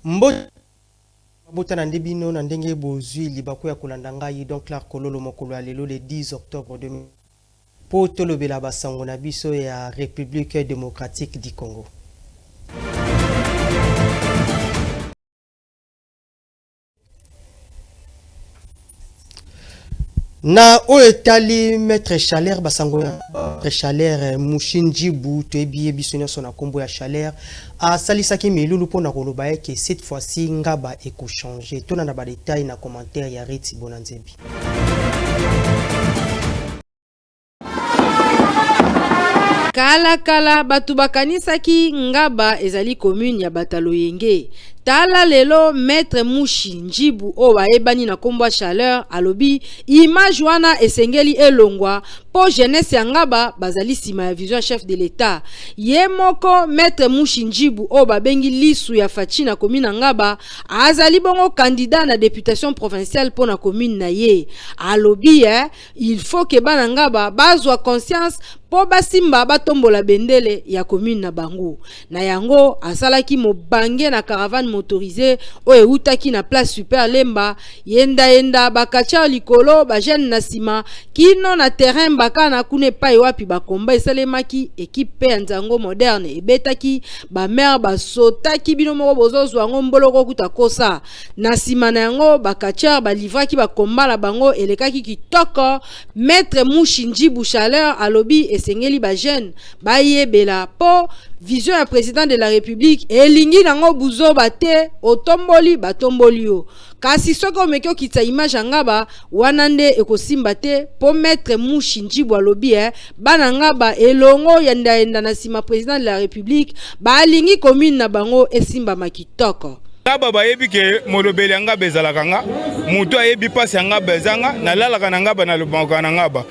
Mbote mabota na nde bino na ndenge bozwi libaku ya kolanda ngai Don Clark Kololo mokolo ya lelo le 10 octobre 2000 mpo tolobela basango na biso ya République démocratique du Congo. Na oyo etali maître Chaleur, basango ya maître Chaleur eh, Mushinjibu, toyebi ye biso nyonso na nkombo ya Chaleur, asalisaki milulu mpo na koloba ye ke cette fois-ci Ngaba ekochange. Tolanda ba détail na commentaire ya Ritz Bonanzebi. Kala kala bato bakanisaki Ngaba ezali commune ya Bataloyenge. Tala lelo Maître Mushi Njibu oyo ayebani na kombo ya Chaleur alobi image wana esengeli elongwa po jeunesse ya Ngaba bazali sima ya vision ya chef de l'Etat. Ye moko Maître Mushi Njibu oyo babengi lisu ya Fatshi na commune ya Ngaba azali bongo candidat na deputation provinciale mpo na commune na ye. Alobi eh, Il faut que bana Ngaba bazwa conscience po basimba batombola bendele ya commune na bango. Na yango asalaki mobange na caravane motorisée oyo eutaki na place Super Lemba, yenda yenda ba catcheurs likolo, ba jeunes na sima kino na terrain Mbakana kuna epai wapi ba combat esalemaki, equipe pe ya Nzango moderne ebetaki, ba mères basotaki bino moko bozozwa yango mboloko kuta kosa. Na sima na yango, ba catcheurs ba livraki ba combats na bango elekaki kitoko. Maitre Mushi Njibu Chaleur alobi esengeli ba jeunes bayebela po vision ya president de la Republique elingi nango buzoba te, otomboli batomboli yo. Kasi soki omeki okitisa image ya Ngaba, wana nde ekosimba te po Maitre Mushi Njibu alobi eh, bana Ngaba elongo yenda yenda na sima president de la Republique balingi commune na bango esimbama kitoko. Ngaba bayebi ke molobeli ya ngaba ezalaka nga, moto ayebi mpasi ya ngaba eza nga, nalalaka na ngaba, nalobaka na ngaba,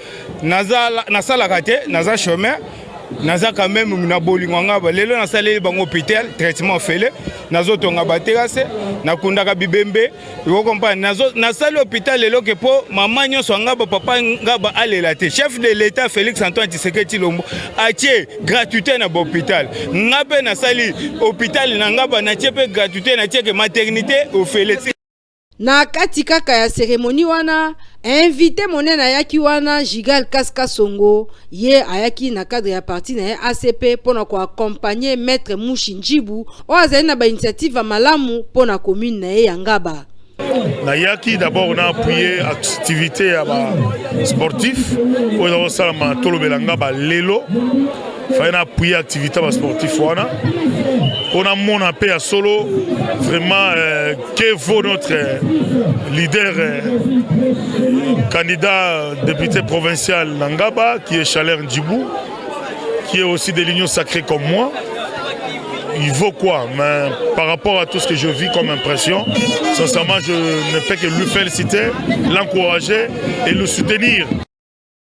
nasalaka te, naza chômeur, naza quand même na bolingo ya ngaba. Lelo nasaleli bango hôpital, traitement ofele, nazotonga baterase, nakundaka bibembe, okomprendre, nasali hôpital lelo ke mpo mama nyonso ya ngaba, papa ngaba alela te. Chef de l'État Félix Antoine Tshisekedi Tshilombo atie gratuité na bahôpital, nga mpe nasali hôpital na ngaba, natie mpe gratuité, natie ke maternité ofele. Na kati kaka ya cérémonie wana, invité monene ayaki wana Jigal Kaska Songo, ye ayaki na cadre ya parti na ye ACP mpona koaccompagner Maître Mushi Njibu oyo azali na ba initiative ya malamu mpona commune na ye ya Ngaba. Nayaki d'abord na appuyer activité ya ba sportif oyo eza kosalama tolobela Ngaba lelo, fallait na appuyer activité ya ba sportif wana mpo namona mpe ya solo vraiment que vaut notre leader candidat député provincial na Ngaba qui est Chaleur Ndjibou, qui est aussi de l'Union sacrée comme moi. Il vaut quoi? Mais par rapport à tout ce que je vis comme impression, sincèrement, je ne peux que lui féliciter, l'encourager et le soutenir.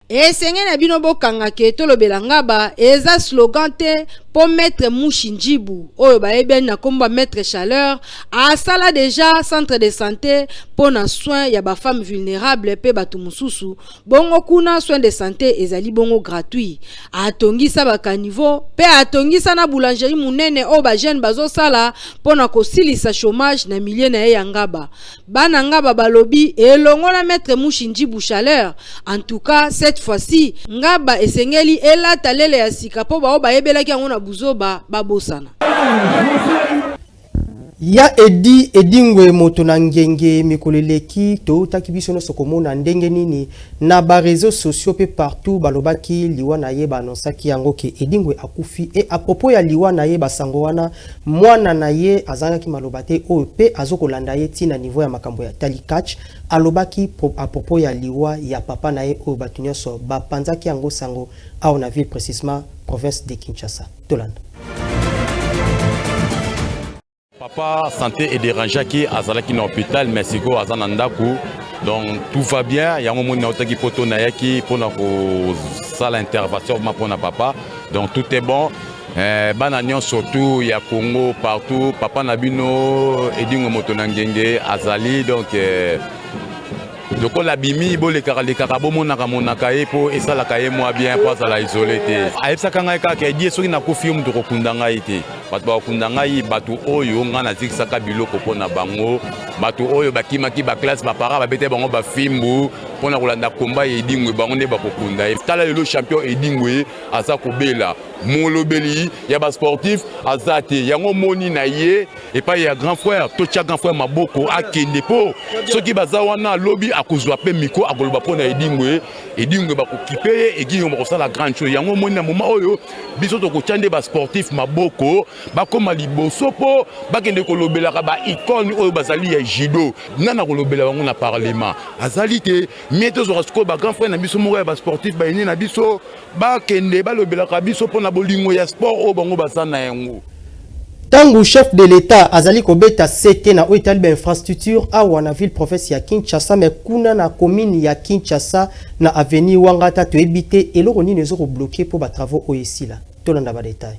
Esenge na bino bokanga ke tolobela Ngaba eza slogan te po Maître Mushi Njibu oyo bayebani na kombo ya Maître Chaleur asala deja centre de santé po na soins ya ba femmes vulnérables pe bato mosusu. Bongo kuna soins de santé ezali bongo gratuit. Atongisa ba caniveau pe atongisa na boulangerie munene oyo ba jeunes bazosala po na kosilisa chômage na milieu na ye ya Ngaba. Bana Ngaba balobi elongo na Maître Mushi Njibu Chaleur, en tout cas cette fois-ci Ngaba esengeli elata lele ya sika po baoyo bayebelaki yango na buzoba babosana. Ya Eddy Edingwe moto na ngenge, mikolo eleki toutaki biso nyonso komona ndenge nini na ba réseaux sociaux pe partout balobaki liwa na ye, baannonsaki yango ke Edingwe akufi. Et à propos ya liwa na ye, basango wana mwana na ye azangaki maloba te, oyo pe azokolanda ye ti na niveau ya makambo ya tali catch, alobaki à propos ya liwa ya papa na ye oyo bato nyonso bapanzaki yango sango awa na ville, précisément province de Kinshasa. Tolanda. Papa santé edérangeaki, azalaki na hôpital, mais sikoyo aza na ndako, donc tout va bien. Yango moni nautaki poto, nayaki mpona kosala intervention ma mpona papa, donc tout est bon. Bana nyonso tout ya Congo partout, papa na bino Edingo moto na ngenge azali, donc Lokola abimi, bolekaka lekaka, bomonaka monaka ye mpo esalaka ye mwa bien, mpo azala isolé te. Ayebisaka ngai kaka edie: soki nakufi, yo moto kokunda ngai te. Bato bakokunda ngai, bato oyo ngai nazikisaka biloko mpo na bango, bato oyo bakimaki baclasse, baparents babete bango bafimbu mpo na kolanda komba ya Edingwe, bango nde bakokunda ye. Tala lelo, champion Edingwe aza kobela, molobeli ya basportif aza te. Yango moni na ye epai ya grand frère, totya grand frère maboko, akende, mpo soki baza wana, alobi akozwa mpe micro, akoloba mpo na Edingwe. Edingwe bakokipe ye, Edingwe bakosala grande chose. Yango moni na moment oyo biso tokotya nde basportif maboko, bakóma liboso mpo bakende kolobelaka baicône oyo bazali ya judo. Nani akolobela bango na parlement? Azali te. Mie tozwaka sikoyo bagrand frère na biso moko ya basportif, bayeni na biso, bakende balobelaka biso mpo na bolingo ya sport oyo bango baza na yango. Ntango chef de l'État azali kobeta sete na oyo etali bainfrastructure awa na ville province ya Kinshasa, mais kuna na commune ya Kinshasa, na avenue Wangata, toyebi te eloko nini eza kobloquer mpo batravaux oyo esila. Tolanda badétail.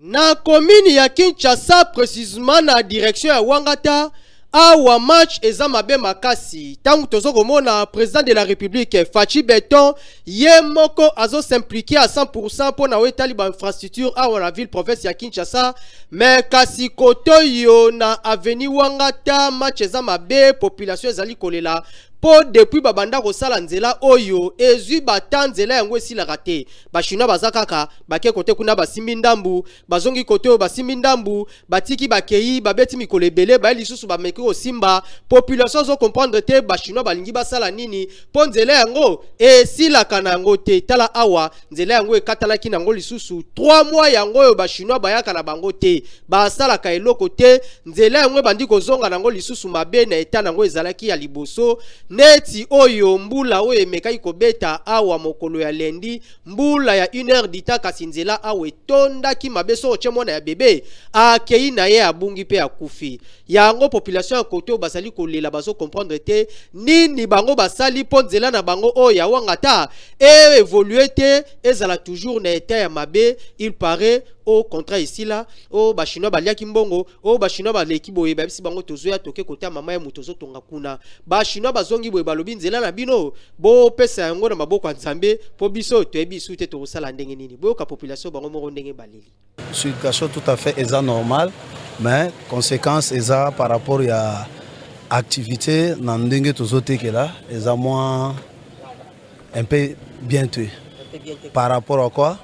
Na commune ya Kinshasa, précisement na direction ya Wangata, awa match eza mabe makasi. Ntango toza komona président de la République Fatshi Béton ye moko azos'impliquer à 100% mpo na oyo etali bainfrastructure awa na ville province ya Kinshasa, mais kasi kote oyo na avenue Wangata, match eza mabe. Population ezali kolela mpo depuis babanda kosala nzela oyo, ezwi bata nzela yango esilaka te. Bachinois baza kaka, bake kote kuna, basimbi ndambu, bazongi kote oyo, basimbi ndambu, batiki, bakei, babeti mikolo ebele, baye lisusu, bameki kosimba. Population azocomprendre te bachinois balingi basala nini, mpo nzela yango esilaka na yango te. Tala awa, nzela yango ekatalaki nango lisusu 3 mois yango oyo. Bachinois bayaka na bango te, basalaka eloko te. Nzela yango ebandi kozonga nango lisusu mabe na eta nango ezalaki ya liboso. Neti oyo mbula oyo emekaki kobeta awa mokolo ya lundi, mbula ya 1 heure dita, kasi nzela awa etondaki mabe. So otie mwana ya bebe, akei na ye, abungi mpe akufi. Yango population ya kote oyo bazali kolela, bazocomprendre te nini bango basali mpo nzela na bango oyo ya Wangata eévoluer te, ezala toujours na état ya mabe. Il paraît o contrat esila, o bachinois baliaki mbongo, o bachinois baleki boye. Bayebisi bango: tozoya, toke kote ya mama ya moto ozotonga kuna. Bachinois bazongi boye, balobi: nzela na bino bopesa yango na maboko ya Nzambe, mpo biso toyebi su te tokosala ndenge nini. Boyoka population bango moko ndenge baleli. Situation tout à fait eza normal, mais conséquence eza par rapport ya activité na ndenge tozotekela, eza mwa un peu bien te. Par rapport à quoi?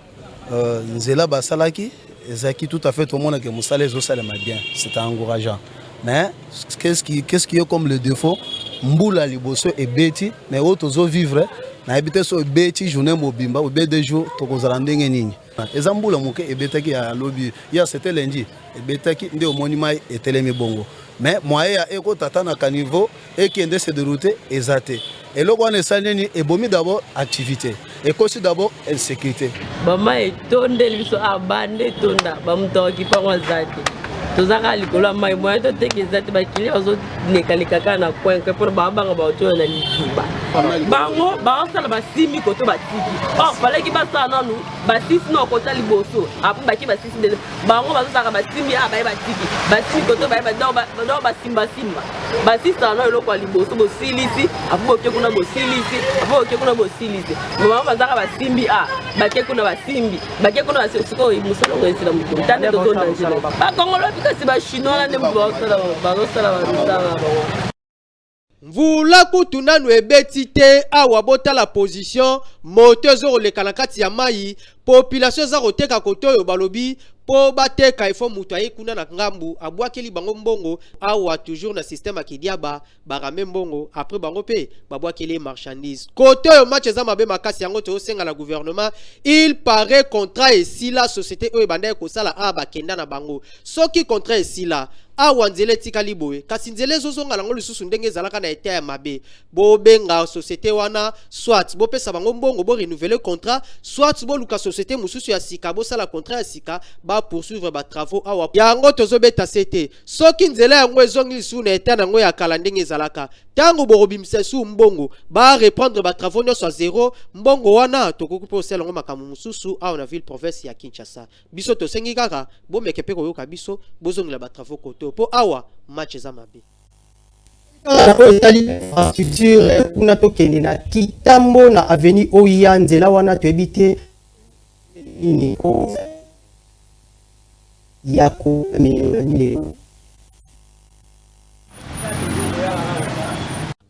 Nzela basalaki ezalaki tout à fait, tomonake mosala ezosalema bien, c'est encourageant, mais qu'est-ce qui est comme le défaut? Mbula liboso ebeti, mais oyo tozovivre, nayebi te so ebeti journée mobimba obe 2 jours, tokozala ndenge nini? Eza mbula moke ebetaki ya lobi ya, c'était lundi ebetaki, nde omoni mai etelemi bongo. Mais moyen ya ekota ata na caniveau, ekende se dérouter, eza te. Eloko wana esali nini? Ebomi d'abord activité, ekosi d'abord insécurité. Bamai etondeli biso, abanda etonda, bamoto akokipango aza te. Toza kaka likolo ya mai, moyen toteka eza te. Bakili bazolekaleka kaka na coin coin mpona babanga bato oyo na liziba. Bango baosala, basimbi koto, batiki. Or falaki basala nanu basisi na okota liboso, après baki basisi. Deja bango bazosalaka, basimbi a baye, batiki, basimbi koto, baye donc basimbasimba. Basisaka na eloko ya liboso, bosilisi, après boke kuna, bosilisi, après boke kuna, bosilisi. Bango bazaka, basimbi a, bake kuna, basimbi, bake kuna. Sikoyo mosala ngo esila moto ta nde tozonda bakongolo mpi, kasi bachinois wana nde moto bazosala bamisala na bango. Mvula kutu nanu ebeti te awa. Botala position, moto ezokoleka na kati ya mai. Population eza koteka kote oyo, balobi mpo bateka ifo moto aye kuna na ngambu, abwakeli bango mbongo. Awa toujours na système ya kidiaba, barame mbongo, après bango mpe babwakeli ye marchandise. Kote oyo match eza mabe makasi. Yango tozosenga na gouvernement. Il paraît contrat esila, société oyo ebandaki kosala awa bakenda na bango. Soki contrat esila, awa nzela etikali boye, kasi nzela ezozonga nango lisusu ndenge ezalaka na état ya mabe. Bobenga société wana, soit bopesa bango mbongo, borenouveler contrat, soit boluka société mosusu ya sika, bosala contrat ya sika, bapoursuivre batravaux awa. Yango tozobeta se te. Soki nzela yango ezongi lisusu na état nango ya kala ndenge ezalaka, ntango bokobimisa esu mbongo, bareprendre batravaux nyonso ya zéro. Mbongo wana tokoki mpe kosala yango makambo mosusu awa na ville province ya Kinshasa. Biso tosengi kaka bomeke mpe koyoka biso, bozongela batravaux kote, mpo awa match eza mabe. Na oyo etali infrastructure, kuna tokende na Kitambo, na avenue oya nzela wana, toyebi te nini ya koaméliorer.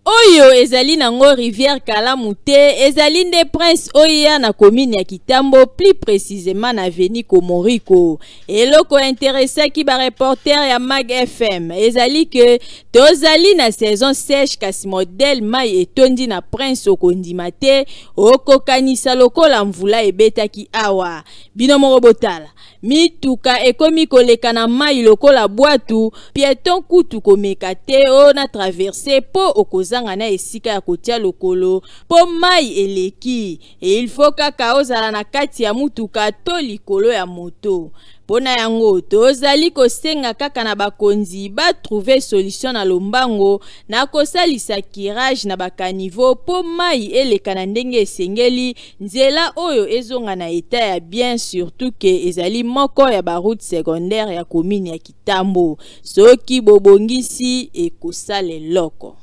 Oyo ezali nango rivière Kalamu te, ezali nde Prince Oya na commune ya Kitambo, plus précisément na avenue Komoriko. Eloko interesaki bareporter ya Mag FM ezali ke tozali na saison sèche, kasi modèle mai etondi na Prince, okondima te, okokanisa lokola mvula ebetaki awa. Bino moko botala, mituka ekomi koleka na mai lokola bwatu. Piéton kutu komeka te oyo na traverse, mpo okozanga na esika ya kotia lokolo, mpo mai eleki. Il faut kaka ozala na kati ya mutuka to likolo ya moto. Mpo na yango, tozali kosenga kaka na bakonzi batrouve solution na lombango na kosalisa curage na bacaniveaux, mpo mai eleka na ndenge esengeli, nzela oyo ezonga na état ya bien, surtout ke ezali moko ya baroute secondaire ya commune ya Kitambo. Soki bobongisi, ekosala eloko.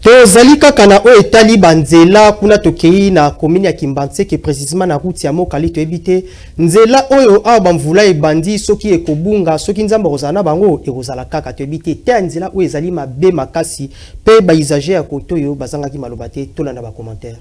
Tozali kaka na oyo etali banzela. Kuna tokei na commune ya Kimbanseke, précisément na route ya Mokali. Toyebi te nzela oyo awa bamvula ebandi soki ekobunga, soki Nzambe akozala na bango, ekozala kaka. Toyebi te te ya nzela oyo ezali mabe makasi, mpe bausagers ya kote oyo bazangaki maloba te. Tolanda bacommentaire.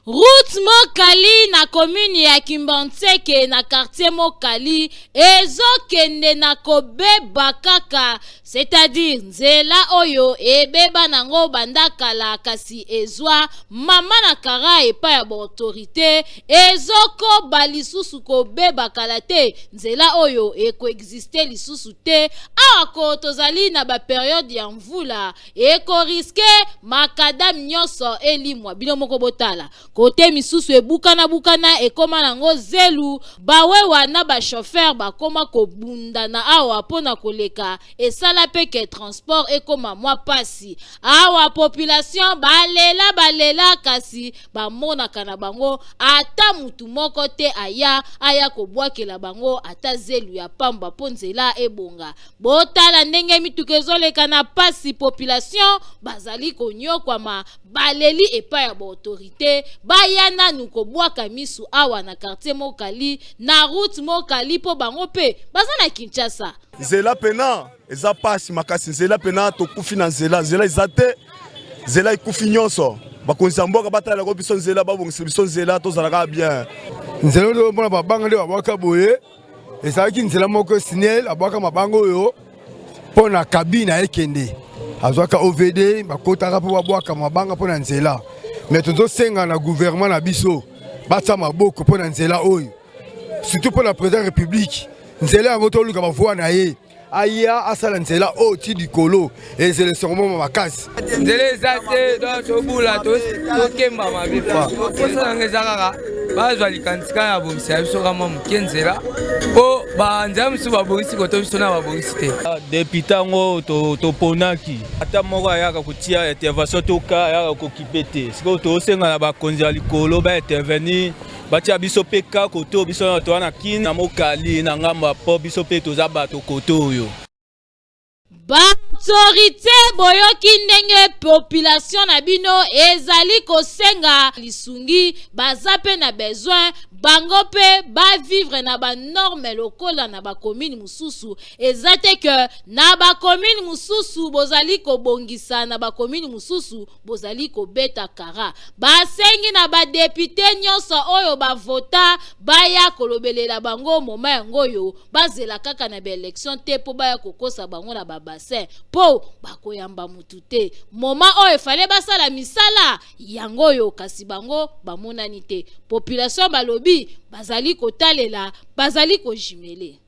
Route Mokali na commune ya Kimbanseke, na quartier Mokali, ezokende na kobeba kaka, c'est-à-dire nzela oyo ebeba nango banda kala, kasi ezwa mama na kara epai ya baautorité, ezokoba lisusu kobeba. Kala te nzela oyo ekoexiste lisusu te. Awa ko tozali na bapériode ya mvula, ekorisquer macadam nyonso elimwa. Bino moko botala, kote misusu ebukana-bukana, ekóma nango zelu. Bawewa na bachauffeur bakóma kobundana awa mpo na koleka, esala mpe ke transport ekóma mwa pasi awa. Population balela, balela, kasi bamonaka na bango ata mutu moko te aya kobwakela bango ata zelu ya pamba mpo nzela ebonga. Botala ndenge mituka ezoleka na pasi, population bazali konyokwama. Baleli epai ya baautorité baya nanu kobwaka misu awa na quartier Mokali, na route Mokali, mpo bango mpe baza na Kinshasa. Nzela pena eza pasi makasi, nzela pena tokufi na nzela, nzela eza te, nzela ekufi nyonso. Bakonzi ya mboka batalelako biso nzela, babongisa biso nzela, tozalaka bien. Nzela oyo mpona mabanga nde babwaka boye, ezalaki nzela moko SNEL abwaka mabanga oyo mpo na cabine ayekende azwaka OVD, bakotaka mpo babwaka mabanga mpo na nzela. Mais tozosenga na gouvernement na biso batia maboko mpo na nzela oyo, surtout mpo na président République. Nzela yango toluka bavoi na ye, aya asala nzela oyo ti likolo, ezela esongo moma makasi. Nzela eza te, donc tobula, tokemba mabe. Fa posa nanga eza kaka bazwa likanisi kaka ya bongisa ya biso kama moke nzela, mpo banzela mosusu babongisi koto, biso na babongisi te. Depuis ntango toponaki, ata moko ayaka kotia intervention toka ayaka kokipe te. Sikoyo tosenga na bakonzi ya likolo baintervenir, batia biso mpe ka koto. Biso na toza na kini na Mokali na ngambo ya po, biso mpe toza bato koto oyo. Baautorité, boyoki ndenge population na bino ezali kosenga lisungi. Baza mpe na besoin, bango mpe bavivre na banorme lokola na bacommune mosusu. Eza te ke na bacommune mosusu bozali kobongisa, na bacommune mosusu bozali kobeta kara. Basengi na badéputé nyonso oyo bavota baya kolobelela bango moma yango oyo, bazela kaka na baélection te mpo baya kokosa bango na babassin, mpo bakoyamba mutu te. Moma oyo efale basala misala yango oyo, kasi bango bamonani te. Population balobi bazali kotalela, bazali kojimele.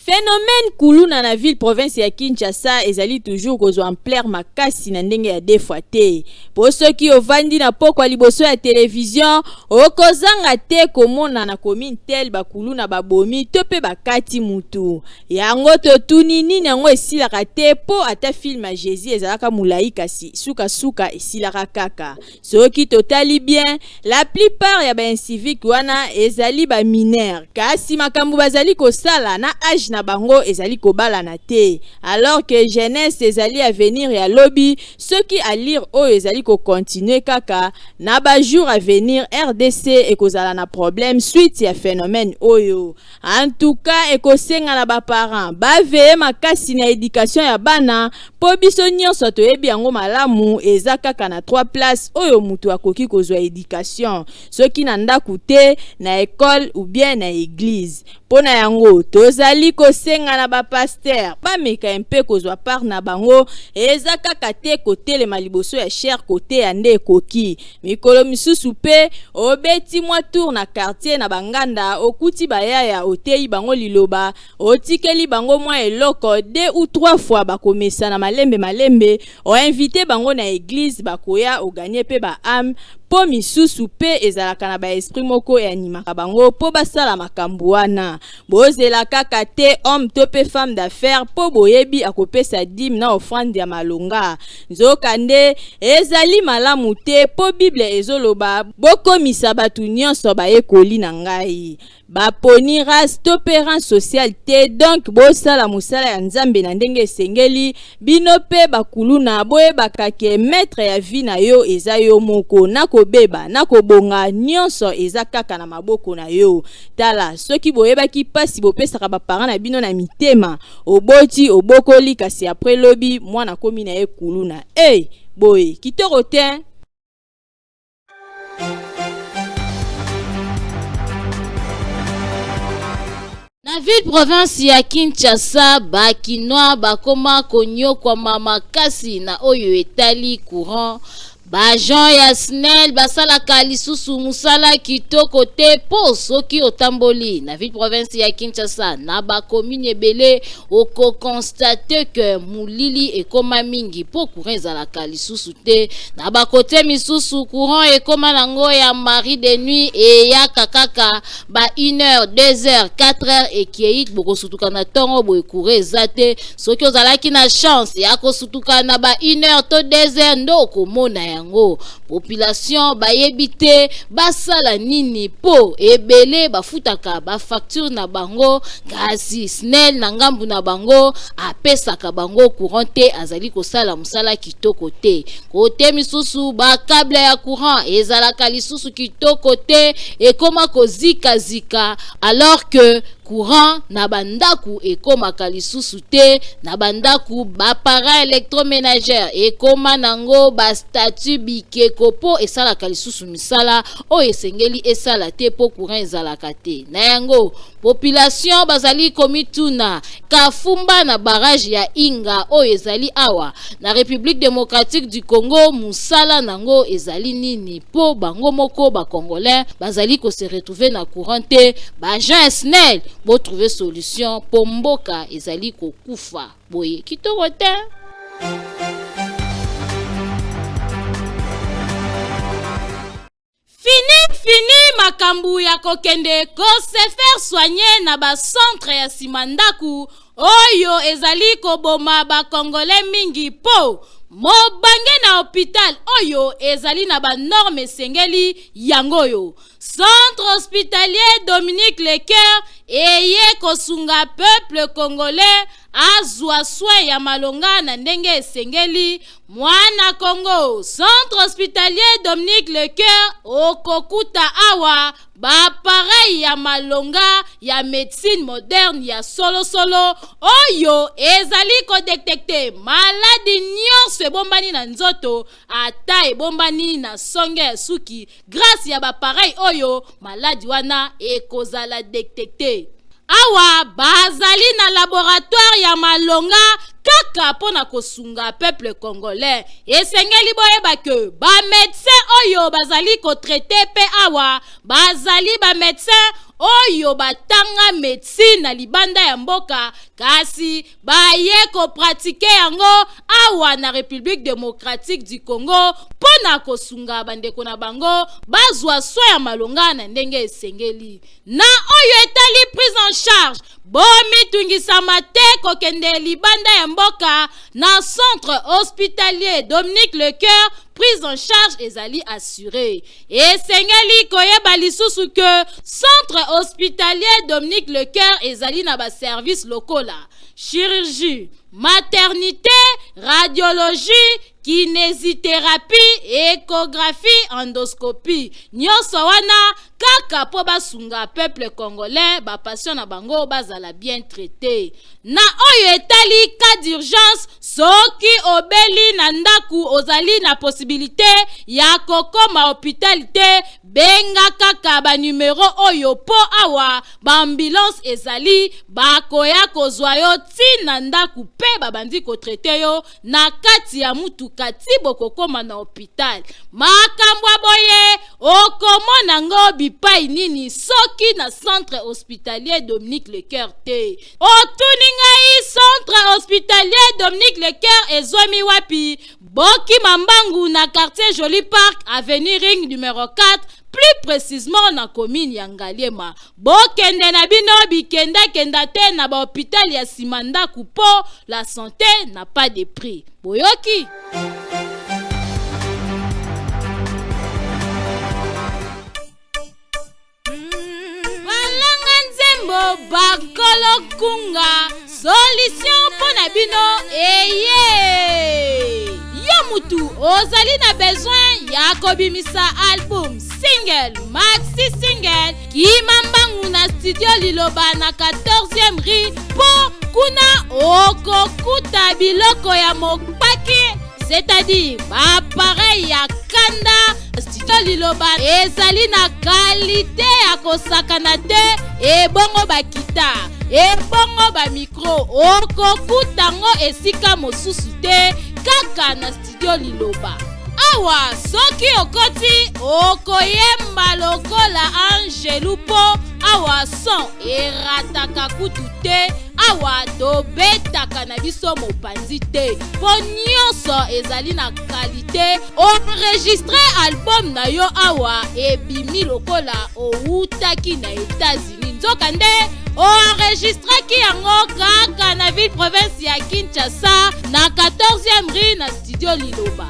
Phenomène kuluna na ville province ya Kinshasa ezali toujours kozwa ampleur makasi na ndenge ya deux fois te. Po soki ovandi na pokwa liboso ya television, okozanga te komona na commune telle ba kuluna babomi to pe bakati mutu. Yango totuni nini yango esilaka te po ata film ya Jesus ezalaka mulayi kasi suka suka esilaka kaka. Soki totali bien, la plupart ya ba inciviques wana ezali ba mineurs kasi makambo bazali kosala na age na bango ezali kobalana te alors que jeunesse ezali avenir ya lobi, soki allure oyo ezali ko continuer kaka, na ba jours à venir rdc ekozala na problème suite ya phenomène oyo. En tout cas ekosenga na ba parents ba veiller makasi na education ya bana po biso nionso toyebi yango malamu eza kaka na trois places oyo mutu akoki kozua education soki na ndaku te na ecole ou bien na eglise po na yango tozali kosenga na ba pasteurs bameka un peu kozua part na bango eza kaka te kotelema liboso ya chaire koteya nde ekoki Mikolo misusu pe, obeti mwa tour na quartier na ba nganda, okuti ba yaya oteyi bango liloba, otikeli bango mwa eloko, deux ou trois fois bakomesana malembe malembe, o inviter bango na eglise bakoya o gagner pe ba ames, po misusu pe ezalaka na ba esprits moko e animaka bango po basala makambu wana. Bozela kaka te homme to pe femme d'affaires po boyebi akopesa dime na offrande ya malonga. Nzokande, ezali malamu te mpo Bible ezoloba, Bokomisa bato nyonso bayekoli na ngai. Baponi race to mpe rang social te, donc bosala mosala ya Nzambe na ndenge esengeli. Bino mpe ba kuluna boyebaka ke maitre ya vie na yo eza yo moko, na kobeba na kobonga nyonso eza kaka na maboko na yo. Tala, soki boyebaki pasi bopesaka ba parents na bino na mitema, Oboti obokoli kasi après lobi mwana akomi na ye kuluna eh boye kitoko tein. Na ville province ya Kinshasa, ba kinois bakoma konyokwama makasi na oyo etali courant. Ba agents ya SNEL basalaka lisusu musala kitoko te po soki otamboli na ville province ya Kinshasa na ba commune ebele oko constater que mulili ekoma mingi po courant ezalaka lisusu te. Na ba cote misusu courant ekoma nango ya mari de nuit eyaka kaka ba 1 heure, 2 heures, 4 heures ekei bokosutuka na tongo boye courant eza te. Soki ozalaki na chance ya kosutuka na ba 1 heure to 2 heures nde okomona yango. Population bayebi te basala nini po ebele bafutaka ba facture na bango kasi SNEL na ngambu na bango apesaka bango courant te, azali kosala mosala kitoko te. Kote misusu ba cable ya courant ezalaka lisusu kitoko te, ekoma kozika zika alors que Courant na ba ndaku ekomaka lisusu te na ba ndaku, ba appareils electromenagers ekoma nango ba statues bikeko po esalaka lisusu misala oyo esengeli esala te po courant ezalaka te. Na yango population bazali komituna Kafumba na barrage ya Inga oyo ezali awa na Republique democratique du Congo musala nango ezali nini po bango moko ba congolais bazali ko se retrouver na courant te. Ba agents ya SNEL bo trouver solution po mboka ezali kokufa boye kitoko te. Fini fini makambu ya kokende ko se faire soigner na ba centre ya sima ndaku oyo ezali koboma ba congolais mingi po mobange na hopital oyo ezali na ba normes esengeli yango oyo Centre hospitalier Dominique Lecoeur eye kosunga peuple congolais azua soin ya malonga na ndenge esengeli. Mwana Congo, Centre hospitalier Dominique Lecoeur okokuta awa ba appareils ya malonga ya medecine moderne ya solo solo oyo ezali ko detecter maladi nionso ebombani na nzoto ata ebombani na songe ya suki. Grace ya ba appareil oyo maladi wana ekozala detecte. Awa bazali na laboratoire ya malonga kaka mpo na kosunga peuple congolais. Esengeli boyeba que ba medecins oyo bazali ko traiter mpe awa bazali ba medecins. oyo batanga medecine na libanda ya mboka kasi baye ko pratiquer yango awa na Republique democratique du Congo mpo na kosunga bandeko na bango bazwa soin ya malonga na ndenge esengeli. Na oyo etali prise en charge, bomitungisama te kokende libanda ya mboka na centre hospitalier Dominique Lecoeur, prise en charge ezali assurée. Esengeli koyeba lisusu que centre hospitalier Dominique Lecoeur ezali na ba services lokola chirurgie, maternité, radiologie, kinésithérapie, échographie, endoscopie. Nyonso wana kaka mpo basunga peuple congolais, ba patients na bango bazala bien traité. Na oyo etali cas d'urgence, soki obeli na ndaku ozali na possibilité ya kokoma hôpital te, benga kaka ba numero oyo mpo awa ba ambulance ezali, bakoya kozwa yo ti na ndaku mpe babandi kotraite yo na kati ya mutuka ti bokokoma na hôpital. Makambo ya boye okomona ngo bipai nini soki na centre hospitalier Dominique Lecoeur te? Otuni ngai centre hospitalier Dominique Lecoeur ezwami wapi? Bokima mbangu na quartier Joli Park, avenue Ring numéro 4, plus précisément na commune ya Ngaliema. Bokende na bino bikenda-kenda te na ba hôpital ya nsima ndako po la santé n'a pas de prix. Boyoki? Balanga nzembo bakolo kunga solution mpo na bino eye. Yo mutu ozali na besoin ya kobimisa album, single, maxi single, kima mbangu na studio Liloba na 14e rue mpo kuna okokuta biloko ya mopaki, c'est-à-dire ba appareil ya kanda. Studio Liloba ezali na kalite ya kosakana te, ebongo bakita, ebongo ba micro, okokuta ngo esika mosusu te kaka na studio Liloba. Awa soki okoti okoyemba lokola angelu po awa son erataka kutu te, awa tobetaka na biso mopanzi te po nyonso ezali na kalite. Enregistre album na yo awa ebimi lokola owutaki na États-Unis, nzokande oenregistraki yango kaka na ville province ya Kinshasa na 14e rue na studio Liloba.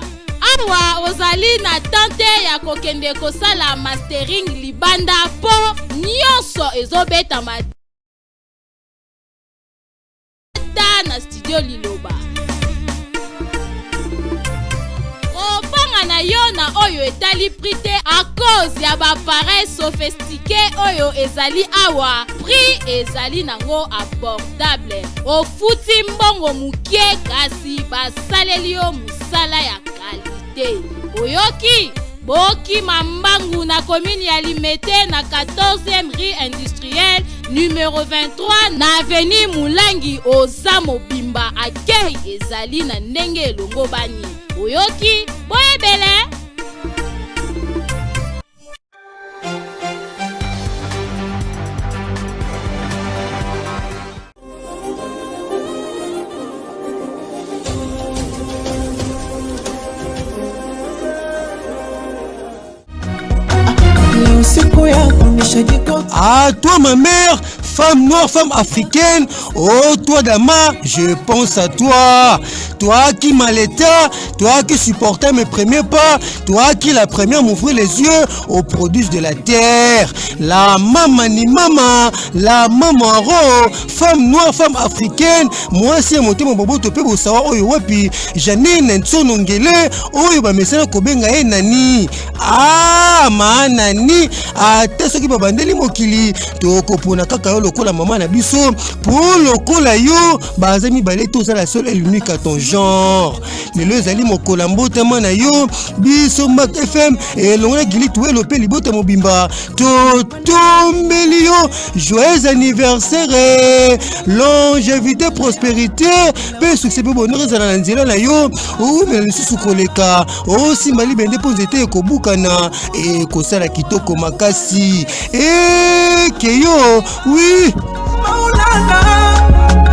Awa ozali na tante ya kokende kosala mastering libanda po nyonso ezobetama na studio Liloba. Kobanga na yo na oyo etali prix te à cause ya ba appareil sophistiqué oyo ezali awa, prix ezali nango abordable. Ofuti mbongo mokie kasi basaleli yo mosala ya kalite. Oyoki? Bokima mbangu na commune ya Limete na 14e rue industrielle numéro 23 na avenue Mulangi. Oza mobimba, accueil ezali na ndenge elongo bani. Oyoki? Boyebele. Ah, toi ma mère, femme noire, femme africaine, oh toi Dama, je pense à toi. Toi qui m'allaita, toi qui supportais mes premiers pas, toi qui la première m'ouvrit les yeux aux produits de la terre. La maman ni mama, la maman ro, femme noire, femme africaine, moi c'est motema boboto pe bosawa oyo wapi, Janine Nsono Ngele, oyo bamesana kobenga ye nani. Ah, ma nani, ata soki babandeli mokili, tokopona kaka yo lokola mama na biso, po lokola yo baza mibale tozala seul et l'unique à ton genre. Lelo ezali mokolo ya mbotama na yo, biso Mak FM elongo na Gili Tuelo pe libota mobimba totombeli yo joyeux anniversaire, longévité, prospérité pe succès pe bonheur ezala na nzela na yo, oumela lisusu koleka, osimba libende mpo nzete ekobukana ekosala kitoko makasi. que yo, oui. Maulana.